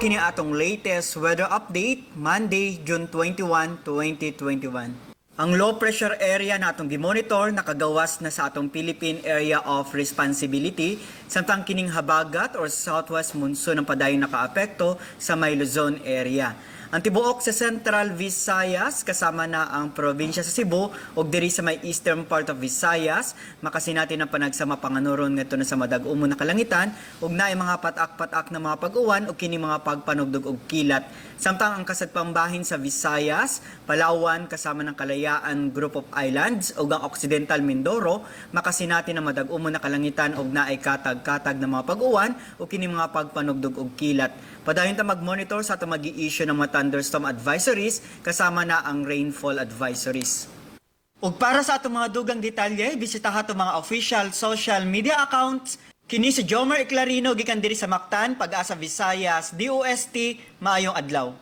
Kini atong latest weather update, Monday, June 21, 2021. Ang low pressure area na atong gimonitor nakagawas na sa atong Philippine Area of Responsibility, samtang kining habagat or southwest monsoon ang padayon nakaapekto sa may Luzon area. Ang tibuok sa Central Visayas kasama na ang probinsya sa Cebu ug diri sa may eastern part of Visayas makasinati ng panagsama panganuron ngadto na sa madag-umo na kalangitan ug naay mga patak-patak na mga pag-uwan ug kini mga pagpanugdog og kilat. Samtang ang kasadpang bahin sa Visayas, Palawan kasama ng Kalayaan Group of Islands ug ang Occidental Mindoro makasinati ng madag-umo na kalangitan ug naay katag-katag na mga pag-uwan ug kini mga pagpanugdog og kilat. Padayon ta mag-monitor sa atong magi-issue ng mga thunderstorm advisories kasama na ang rainfall advisories. Ug para sa atong mga dugang detalye, bisitaha atong mga official social media accounts. Kini si Jomer Eclarino gikan diri sa Mactan, Pag-asa Visayas, DOST, maayong adlaw.